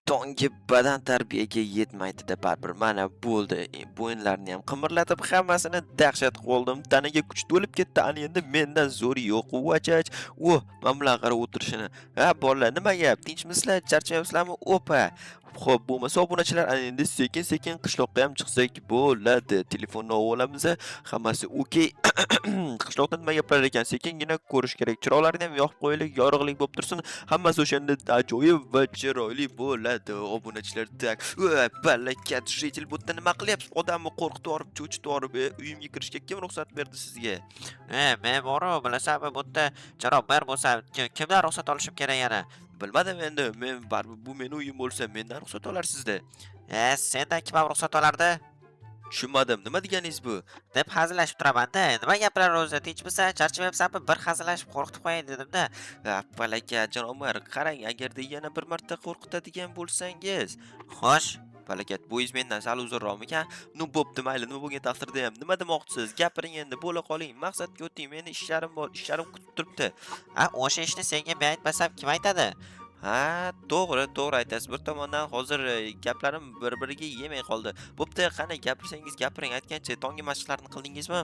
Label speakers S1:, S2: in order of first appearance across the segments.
S1: Tonggi badan tarbiyaga yetmaydi-da baribir. Mana bo'ldi. Bo'yinlarni ham qimirlatib, hammasini dahshat qilib oldim. Tanaga kuch to'lib ketdi. Ana endi mendan zo'ri yo'q. Vachach. O, mana bular qarab o'tirishini. Ha, bolalar, nima gap? Tinchmisizlar? Charchamayapsizlarmi? Opa. Xo'p, bo'lmasa obunachilar, ana endi sekin-sekin qishloqqa ham chiqsak bo'ladi. Telefonni olamiz. Hammasi okey. Qishloqda nima gaplar ekan, sekingina ko'rish kerak. Chiroqlarni ham yoqib qo'yaylik, yorug'lik bo'lib tursin. Hammasi o'shanda ajoyib va chiroyli bo'ladi. Obunachilar, так. Palakat, житель, bu yerda nima qilyapsiz? Odamni qo'rqitib yuborib, cho'chitib yuborib, uyimga kirishga kim ruxsat berdi sizga?
S2: Men boru, bilasanmi, bu yerda janob mer bo'lsam, kimdan ruxsat olishim kerak yana?
S1: Bilmadim endi, men baribir bu meni uyim bo'lsa, mendan ruxsat olarsizda.
S2: Sendan kim ham ruxsat olardi?
S1: Tushunmadim, nima deganingiz bu?
S2: Deb hazillashib turaman-da. Nima gaplar o'zi? Tinchmisan? Charchamayapsanmi? Bir hazillashib qo'rqitib qo'yay dedim-da.
S1: Ha, palakat, janob mer, qarang, agarda yana bir marta qo'rqitadigan bo'lsangiz.
S2: Xo'sh.
S1: Palakat, bo'yingiz mendan sal uzunroqmikan? Ну, bo'pti, mayli, nima bo'lgan taqdirda ham. Nima demoqchisiz? Gapiring endi, bo'la qoling, maqsadga o'ting. Meni ishlarim bor, ishlarim kutib turibdi.
S2: A, o'sha ishni senga men aytmasam, kim aytadi?
S1: Ha, to'g'ri, to'g'ri aytasiz. Bir tomondan hozir gaplarim bir-biriga yemay qoldi. Bo'pti, qani gapirsangiz gapiring, aytgancha tonggi mashqlarni qildingizmi?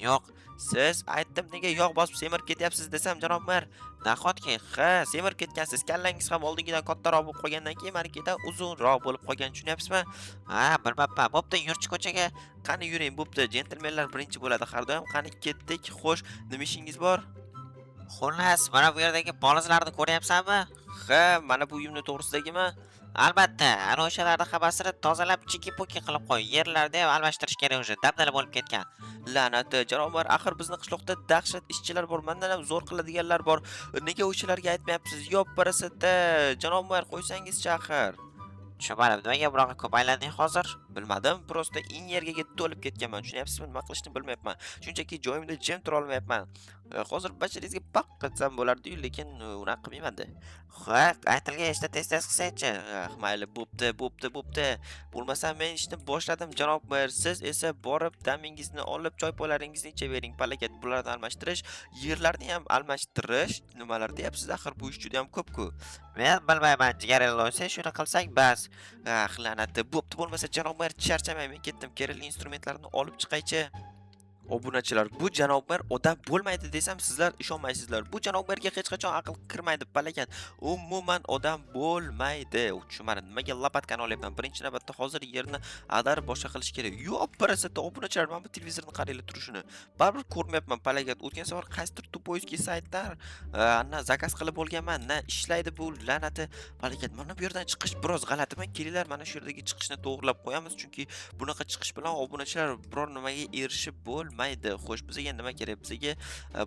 S2: Yo'q.
S1: Siz aytdim, nega yog' bosib semirib ketyapsiz desam, janob mer.
S2: Nahotki?
S1: Ha, semirib ketgansiz. Kallangiz ham oldingidan kattaroq bo'lib qolgandan keyin manikidan uzunroq bo'lib qolgan, tushunyapsizmi?
S2: Ha, bilmabman. Bo'pti, yurchi ko'chaga.
S1: Qani yuring, bo'pti. Jentelmenlar birinchi bo'ladi har doim. Qani ketdik. Xo'sh, nima ishingiz bor?
S2: Xullas, mana bu yerdagi bolizlarni ko'ryapsanmi?
S1: Ha, mana bu uyimni to'g'risidagimi?
S2: Albatta, ana o'shalarni hammasini tozalab, chiki-puki qilib qo'y. Yerlarni ham almashtirish kerak уже, dabdala bo'lib ketgan.
S1: La'nati, janob mer, axir bizni qishloqda dahshat ishchilar bor, mandan ham zo'r qiladiganlar bor. Nega o'shalarga aytmayapsiz? Yo'q, parasatda, janob mer, qo'ysangizchi axir.
S2: Tushunmadim, nimaga bunaqa ko'p aylanding hozir?
S1: Bilmadim, просто energiyaga to'lib ketganman. Tushunyapsizmi? Nima qilishni bilmayapman. Shunchaki joyimda jim tura olmayapman. Hozir basharingizga paq qilsam bo'lardi-yu, lekin unaqa qilmayman-da.
S2: Ha, aytilgan ishni tez-tez qilsangchi.
S1: Ah, mayli, bo'pti, bo'pti, bo'pti. Bo'lmasa men ishni boshladim, janob mer. Siz esa borib damingizni olib, choy-poylaringizni ichavering. Palakat, bularni almashtirish, yerlarni ham almashtirish, nimalar deyapsiz axir, bu ish juda ham ko'p-ku.
S2: Men bilmayman, jigarrang, sen shuni qilsang bas.
S1: Ah, la'nati. Bo'pti, bo'lmasa janob mer, charchamay, men ketdim. Kerakli instrumentlarni olib chiqaychi. Obunachilar, bu janob mer odam bo'lmaydi desam, sizlar ishonmaysizlar. Bu janob merga hech qachon aql kirmaydi, palakat. Umuman odam bo'lmaydi. Tushunmadim, nimaga лопатка ni olyapman? Birinchi navbatda hozir yerni ag'darib boshqa qilish kerak. Yo'q, parasatda, obunachilar, mana bu televizorni qaranglar turishini. Baribir ko'rmayapman, palakat. O'tgan safar qaysidir тупойский saytdan na заказ qilib olganman, na ishlaydi bu la'nati. Palakat, mana bu yerdan chiqish biroz g'alatimi? Kelinglar, mana shu yerdagi chiqishni to'g'rilab qo'yamiz, chunki bunaqa chiqish bilan obunachilar biror nimaga erishib bo'lmaydi. Xo'sh, bizga nima kerak? Bizga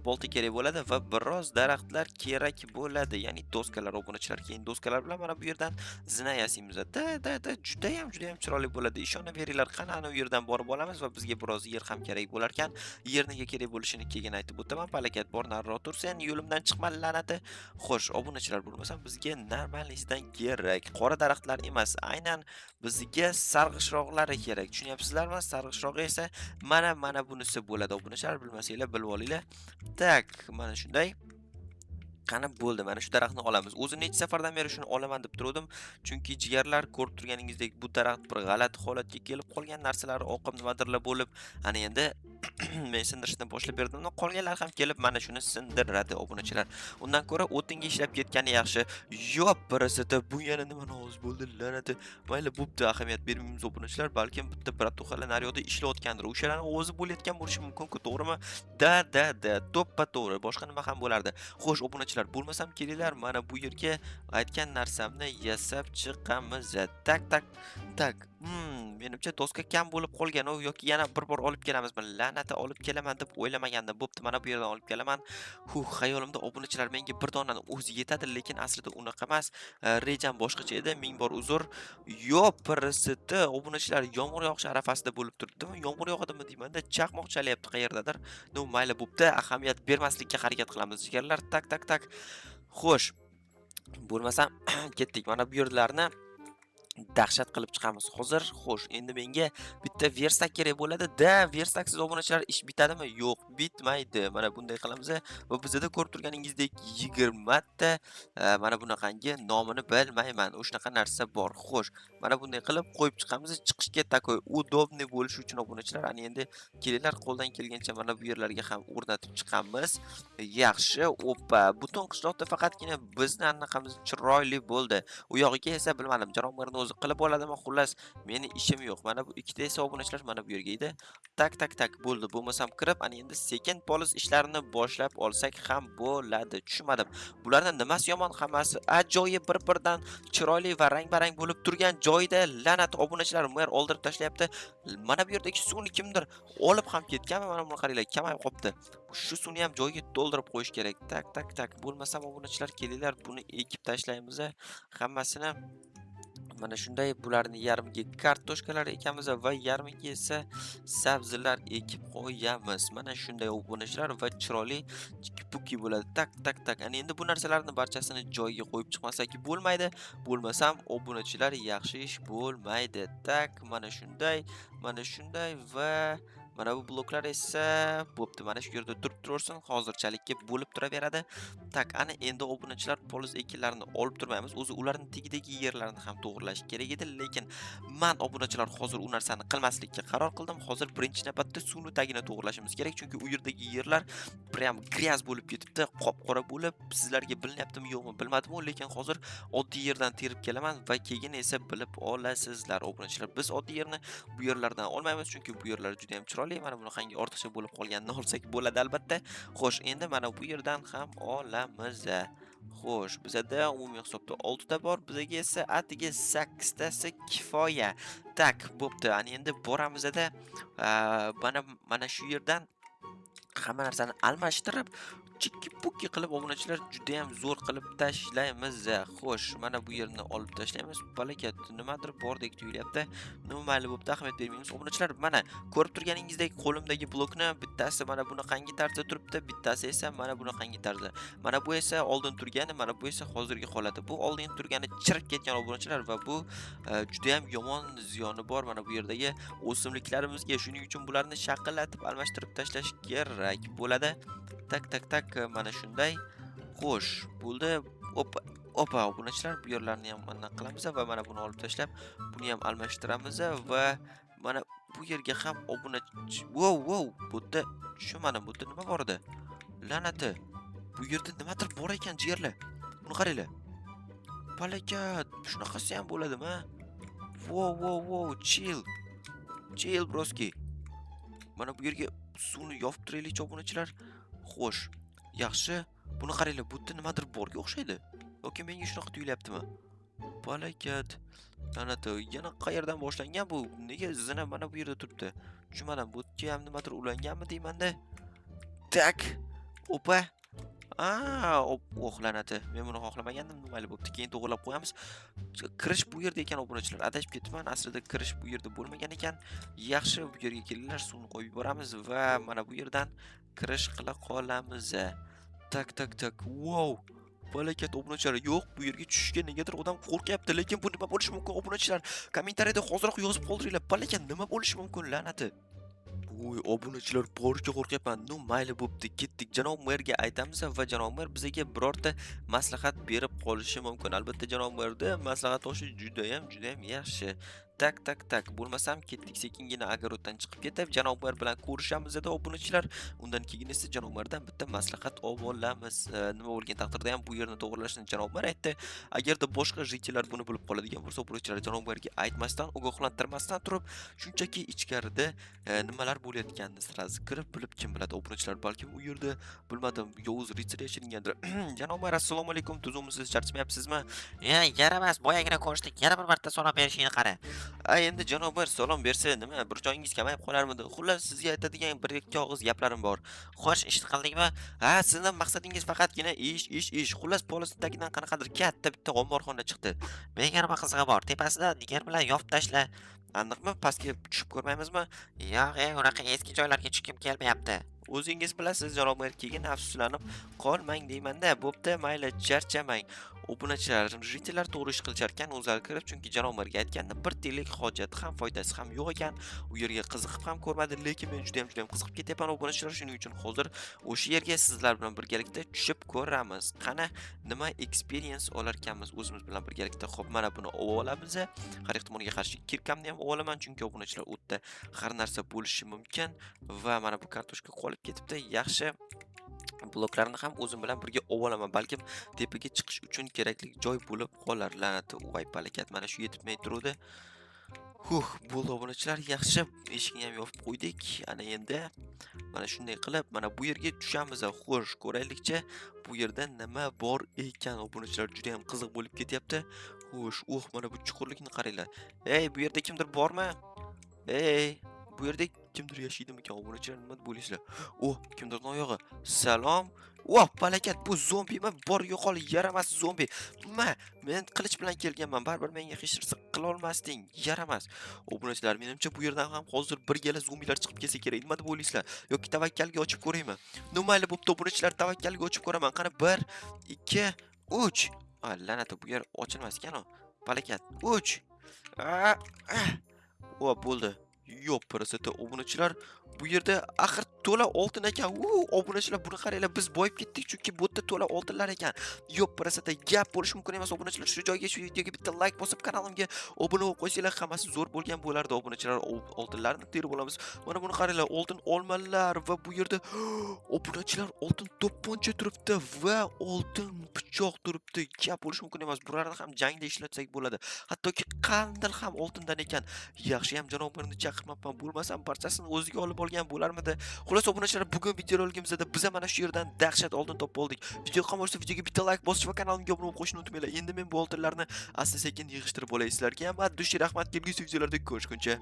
S1: bolta kerak bo'ladi va biroz daraxtlar kerak bo'ladi, ya'ni doskalar, obunachilar. Keyin doskalar bilan mana bu yerdan zina yasaymiz. Da, da, da, juda ham, juda ham chiroyli bo'ladi. Ishonaveringlar. Qani, ana u yerdan borib olamiz va bizga biroz yer ham kerak bo'lar ekan. Yer nega kerak bo'lishini keyin aytib o'taman. Palakat, bor, nariroq tur, sen yo'limdan chiqma, la'nati. Xo'sh, obunachilar, bo'lmasam bizga нормальный sidan kerak. Qora daraxtlar emas, aynan bizga sarg'ishroqlari kerak. Tushunyapsizlarmi? Sarg'ishrog'i esa mana bunisi bo'ladi. Obunachilar, bilmasanglar bilib olinglar. Так, mana shunday. Qani bo'ldi, mana shu daraxtni olamiz. O'zi necha safardan beri shuni olaman deb turuvdim. Chunki jigarlar, ko'rib turganingizdek, bu daraxt bir g'alati holatga kelib qolgan, narsalari oqib, nimadirlar bo'lib, ana endi men sindirishni boshlab berdim. Qolganlar ham kelib mana shuni sindiradi, obunachilar. Undan ko'ra o'tinga ishlab ketgani yaxshi. Yo'q, parasata, bu yana nima ovoz bo'ldi, la'nati. Mayli, bo'pti, ahamiyat bermaymiz, obunachilar. Balkim bitta братуха lar naryoqda ishlayotgandir. O'shalarning ovozi bo'layotgan bo'lishi mumkin-ku, to'g'rimi? Да, да, да, to'ppa to'g'ri. Boshqa nima ham bo'lardi. Xo'sh, obunachilar, bo'lmasam kelinglar, mana bu yerga aytgan narsamni yasab chiqamiz. Так, так, так. Menimcha doska kam bo'lib qolgan u yoki yana bir bor olib kelamizmi? La'nati, olib kelaman deb o'ylamagandim. Bo'pti, mana bu yerdan olib kelaman. Huh, xayolimda, obunachilar, menga bir donani o'zi yetadi, lekin aslida unaqa emas. Rejam boshqacha edi. Ming bor uzr. Yo'q, parasiti, obunachilar, yomg'ir yog'ishi arafasida bo'lib turibdimi? Yomg'ir yog'adimi deyman-da, chaqmoq chalyapti qayerdadir. Ну, mayli, bo'pti, ahamiyat bermaslikka harakat qilamiz, jigarlar. Так, так, так. Xo'sh. Bo'lmasam ketdik. Mana bu yerlarni Dahshat qilib chiqamiz hozir. Xo'sh, endi menga bitta versak kerak bo'ladi. Da, versaksiz obunachilar ish bitadimi? Yo'q, bitmaydi. Mana bunday qilamiz va bizda ko'rib turganingizdek 20 ta mana bunaqangi nomini bilmayman. O'shanaqa narsa bor. Xo'sh, mana bunday qilib qo'yib chiqamiz. Chiqishga такой удобный bo'lishi uchun obunachilar, ana endi kelinglar, qo'ldan kelgancha mana bu yerlarga ham o'rnatib chiqamiz. Yaxshi, oppa, butun qishloqda faqatgina bizni anaqamiz chiroyli bo'ldi. U yog'iga esa bilmadim, janob merni o'zi qilib oladimi, xullas meni ishim yo'q. Mana bu ikkita esa obunachilar mana bu yerga edi. Так, так, так, bo'ldi. Bo'lmasam kirib, ana endi sekin poliz ishlarini boshlab olsak ham bo'ladi. Tushunmadim. Bularning nimasi yomon? Hammasi ajoyib bir-birdan chiroyli va rang-barang bo'lib turgan joyida la'nat obunachilar mer oldirib tashlayapti. Mana bu yerdagi suvni kimdir olib ham ketganmi? Mana buni qaranglar, kamayib qopti. Shu suvni ham joyiga to'ldirib qo'yish kerak. Так, так, так. Bo'lmasam obunachilar kelinglar, buni ekib tashlaymiz hammasini. Mana shunday bularni yarmiga kartoshkalar ekamiz va yarmiga esa sabzilar ekib qo'yamiz. Mana shunday obunachilar va chiroyli chiki-puki bo'ladi. Так, так, так. Ana endi bu narsalarni barchasini joyiga qo'yib chiqmasak bo'lmaydi. Bo'lmasam obunachilar yaxshi ish bo'lmaydi. Так, mana shunday, mana shunday va mana bu bloklar esa bo'pti. Mana shu yerda turib tursin, hozirchalikka bo'lib turaveradi. Так, ana endi obunachilar poliz ekinlarini olib turmaymiz. O'zi ularning tagidagi yerlarini ham to'g'irlash kerak edi, lekin man obunachilar hozir u narsani qilmaslikka qaror qildim. Hozir birinchi navbatda suvni tagini to'g'irlashimiz kerak, chunki u yerdagi yerlar прям грязь bo'lib ketibdi, qop-qora bo'lib, sizlarga bilinyaptimi yo'qmi bilmadim, lekin hozir oddiy yerdan terib kelaman va keyin esa bilib olasizlar obunachilar. Biz oddiy yerni bu yerlardan olmaymiz, chunki bu yerlar juda ham chiroyli. Mana bunaqangi ortiqcha bo'lib qolganini olsak bo'ladi albatta. Xo'sh, endi mana bu yerdan ham olamiz. Xo'sh, bizada umumiy hisobda 6 ta bor, bizaga esa atigi 8 tasi kifoya. Так, bo'pti. Ana endi boramizda mana shu yerdan hamma narsani almashtirib, chikki-pukki qilib obunachilar juda ham zo'r qilib tashlaymiz. Xo'sh, mana bu yerni olib tashlaymiz. Balakat nimadir bordek tuyulyapti. Nima mayli bo'pti, ahamiyat bermaymiz. Obunachilar, mana ko'rib turganingizdek qo'limdagi blokni bittasi mana bunaqangi tarzda turibdi, bittasi esa mana bunaqangi tarzda. Mana bu esa oldin turgani, mana bu esa hozirgi holati. Bu oldin turgani chirib ketgan obunachilar va bu juda ham yomon ziyoni bor mana bu yerdagi o'simliklarimizga. Shuning uchun bularni shaqillatib almashtirib tashlash kerak bo'ladi. Так, так, так, mana shunday. Xo'sh, bo'ldi. Opa, opa, obunachilar, bu yerlarni ham mana qilamiz va mana buni olib tashlab, buni ham almashtiramiz va mana bu yerga ham obunachi. Wow, wow, bu yerda tushunmadim, bu yerda nima bor edi? La'nati. Bu yerda nimadir bor ekan, jigarlar. Buni qaranglar. Palakat, shunaqasi ham bo'ladimi? Wow, wow, wow, chill. Chill, broski. Mana bu yerga suvni yopib turaylik, obunachilar. Xo'sh, yaxshi. Buni qaranglar, bu yerda nimadir borga o'xshaydi. Yoki menga shunaqa tuyulyaptimi? Palakat. La'nati, yana qayerdan boshlangan bu? Nega zina mana bu yerda turibdi? Tushunmadim, bu yerga ham nimadir ulanganmi deymanda. Так. Opa. Oh, la'nati. Men buni xohlamagandim. Mayli bo'pti, keyin to'g'rilab qo'yamiz. Kirish bu yerda ekan obunachilar. Adashib ketibman. Aslida kirish bu yerda bo'lmagan ekan. Yaxshi, bu yerga kelinglar, suvni qo'yib yuboramiz va mana bu yerdan kirish qila qolamiz. Так, так, так. Wow. Balakat obunachilar, yo'q, bu yerga tushishga negadir odam qo'rqyapti, lekin bu nima bo'lishi mumkin obunachilar? Kommentariyada hoziroq yozib qoldiringlar. Balakat nima bo'lishi mumkin, la'nati? Voy, obunachilar, boricha qo'rqyapman. Ну, mayli bo'pti, ketdik. Janob merga aytamiz va janob mer bizga birorta maslahat berib qolishi mumkin. Albatta, janob merda maslahat olishi juda ham, juda ham yaxshi. Так, так, так. Bo'lmasam ketdik sekingina огород dan chiqib ketib, janob mer bilan ko'rishamiz obunachilar. Undan keyin esa janob merdan bitta maslahat olib olamiz. Nima bo'lgan taqdirda ham bu yerni to'g'rilashni janob mer aytdi. Agarda boshqa житель lar buni bilib qoladigan bo'lsa, obunachilar janob merga aytmasdan, ogohlantirmasdan turib, shunchaki ichkarida nimalar bo'layotganini сразу kirib bilib, kim biladi obunachilar, balkim u yerda bilmadim, yovuz ritsar yashiringandir. Janob mer, assalomu alaykum, tuzukmisiz, charchamayapsizmi?
S2: Ya, yaramas, boyagina ko'rishdik. Yana bir marta salom berishingni qara.
S1: A endi janob mer salom bersa nima, bir joyingiz kamayib qolarmidi? Xullas, sizga aytadigan bir ikki og'iz gaplarim bor.
S2: Xo'sh, ish qildingmi?
S1: Ha, sizni maqsadingiz faqatgina ish, ish, ish. Xullas, polizni tagidan qanaqadir katta bitta omborxona chiqdi.
S2: Menga nima qizig'i bor? Tepasidan yer bilan yopib tashla.
S1: Aniqmi? Pastga tushib ko'rmaymizmi?
S2: Yo'q, unaqa eski joylarga tushgim kelmayapti.
S1: O'zingiz bilasiz, janob mer, keyin afsuslanib qolmang deymanda. Bo'pti, mayli, charchamang. Obunachilar, житель lar to'g'ri ish qilishar ekan o'zlari kirib, chunki janob merga aytganda bir tiyinlik hojati ham, foydasi ham yo'q ekan. U yerga qiziqib ham ko'rmadi, lekin men juda ham juda ham qiziqib ketyapman, obunachilar. Shuning uchun hozir o'sha yerga sizlar bilan birgalikda tushib ko'ramiz. Qani, nima experience olar ekanmiz o'zimiz bilan birgalikda. Xo'p, mana buni olib olamiz. Har ehtimolga qarshi кирка mni ham olaman, chunki, obunachilar, u yerda har narsa bo'lishi mumkin va mana bu kartoshka qolib ketibdi. Yaxshi, bloklarni ham o'zim bilan birga olib olaman. Balkim tepaga chiqish uchun kerakli joy bo'lib qolar. La'nati, voy palakat, mana shu yetmay turuvdi. Huh, bo'ldi, obunachilar, yaxshi, eshikni ham yopib qo'ydik. Ana endi mana shunday qilib, mana bu yerga tushamiz. Xo'sh, ko'raylikchi, bu yerda nima bor ekan, obunachilar, juda ham qiziq bo'lib ketyapti. Xo'sh, oh, mana bu chuqurlikni qaranglar. Ey, bu yerda kimdir bormi? Ey, bu yerda kimdir yashaydimikan, obunachilar, nima deb o'ylaysizlar? Oh, kimdirning oyog'i. Salom. Voh, palakat, bu zombimi? Bor, yo'qol, yaramas zombi. Ma, men qilich bilan kelganman. Baribir menga hech narsa qila olmasding. Yaramas. Obunachilar, menimcha, bu yerdan ham hozir bir gala zombilar chiqib kelsa kerak. Nima deb o'ylaysizlar? Yoki tavakkalga ochib ko'raymi? Ну, mayli, bo'pti, obunachilar, tavakkalga ochib ko'raman. Qani, 1, 2, 3. A, la'nati, bu yer ochilmas ekan u. Palakat. 3. A, ah. Va bo'ldi. Yo'q, parasata, obunachilar, bu yerda axir to'la oltin ekan. U, obunachilar, buni qaranglar, biz boyib ketdik, chunki bu yerda to'la oltinlar ekan. Yo'q, parasata, gap bo'lishi mumkin emas, obunachilar. Shu joyga, shu videoga bitta like bosib, kanalimga obuna bo'lib qo'ysanglar, hammasi zo'r bo'lgan bo'lardi, obunachilar. Oltinlarni terib olamiz. Mana buni qaranglar, oltin olmalar va bu yerda, obunachilar, oltin to'pponcha turibdi va oltin pichoq turibdi. Gap bo'lishi mumkin emas. Bularni ham jangda ishlatsak bo'ladi. Hattoki qandil ham oltindan ekan. Yaxshi ham janoblarni chaqirmabman, bo'lmasam parchasini o'ziga olib olgan bo'larmidi. Xullas, obunachilar, bugun videoroligimizda biz mana shu yerdan dahshat oltin topib oldik. Video yoqqan bo'lsa, videoga bitta like bosish va kanalimga obuna bo'lib qo'yishni unutmanglar. Endi men bu oltinlarni asta sekin yig'ishtirib olay. Sizlarga ham от души rahmat. Kelgusi videolarda ko'rishguncha.